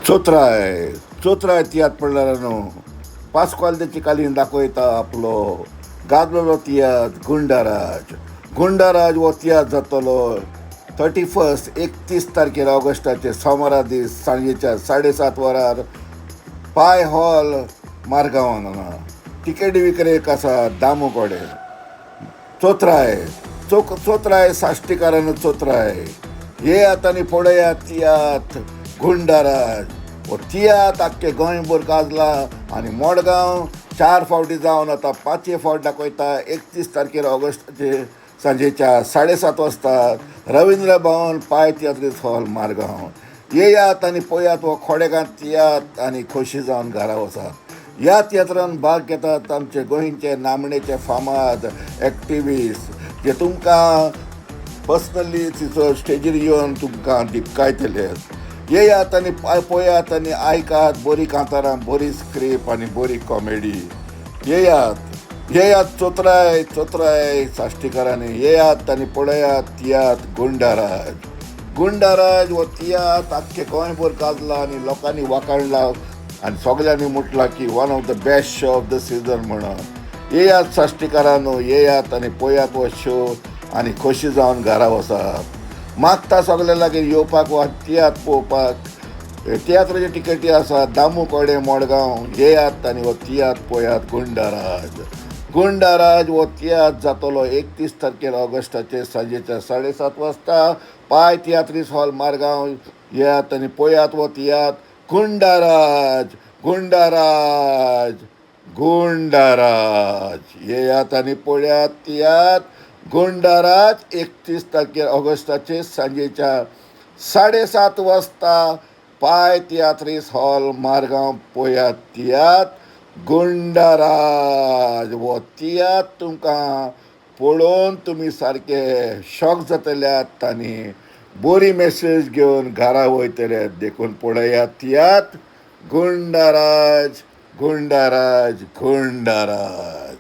चोत्राय चोत्राय तियात्र पडल्यार न्हू पास्कोआल दे चिकालीन दाखयता आपलो गाजलेलो तियात्र गुंडाराज. गुंडाराज हो तियात्र जातलो 31 31 तारखेर ऑगस्टाचे सोमारा दीस सांजेच्या 7:30 वरार पाय हॉल मारगांवान. हांगा तिकेटी विक्रेक आसा दामू कोडे. चोत्राय चोत्राय साश्टीकारान, चोत्राय येयात आनी पळयात तियात्र गुंडाराज. हो तियात्र आख्खे गोंयभर गाजला आनी मडगांव 4 फावटी जावन आतां 5वे फावट दाखयता 31 तारखेर ऑगस्टाचे सांजेच्या 7:30 वाजता रविंद्र भवन पाय तियात्रीस हॉल मारगांव. येयात आनी पळयात हो खोडेगांत तियात्र आनी खोशी जावन घरा वचात. ह्या तियात्रान भाग घेतात आमचे गोंयचे नामनेचे फामाद एक्टिविस्ट जे तुमकां पर्सनली तिचो स्टेजीर येवन तुमकां दिपकायतले. येयात आनी पळयात आनी आयकात बरी कांतारां, बरी स्क्रिप्ट आनी बरी कॉमेडी. येयात येयात चोत्राय चोत्राय साश्टीकारांनी येयात आनी पळयात तियात्र गुंडाराज. गुंडाराज हो तियात्र आख्खे गोंयभर गाजला आनी लोकांनी वाखाणला आनी सगल्यांनी म्हटलां की one of the best show of the season म्हणून. येयात साश्टीकारांनो, येयात आनी पळयात हो शो आनी खोशी जावन घरा वचात. मागता सगल्या लागीं येवपाक वा तियात्र पळोवपाक. तियात्राच्यो टिकेटी आसा दामू कोडे मडगांव. येयात आनी हो तियात्र पळयात गुंडाराज. गुंडाराज हो तियात्र जातलो 31 तारखेर ऑगस्टाचे सांजेच्या 7:30 वाजता पाय तियात्रीस हॉल मारगांव. येयात आनी पळयात हो तियात्र गुंडाराज. गुंडाराज गुंडाराज. येयात आनी पळयात तियात्र गुंडाराज 31 तारखेर ऑगस्टाचे सांजेच्या 7:30 वाजता पाय तियात्रीस हॉल मारगांव. पळयात तियात्र गुंडाराज. हो तियात्र तुमकां पळोवन तुमी सारके शॉक जातल्यात आनी बरी मेसेज घेवन घरा वयतले. देखून पळयात तियात्र गुंडाराज. गुंडाराज गुंडाराज.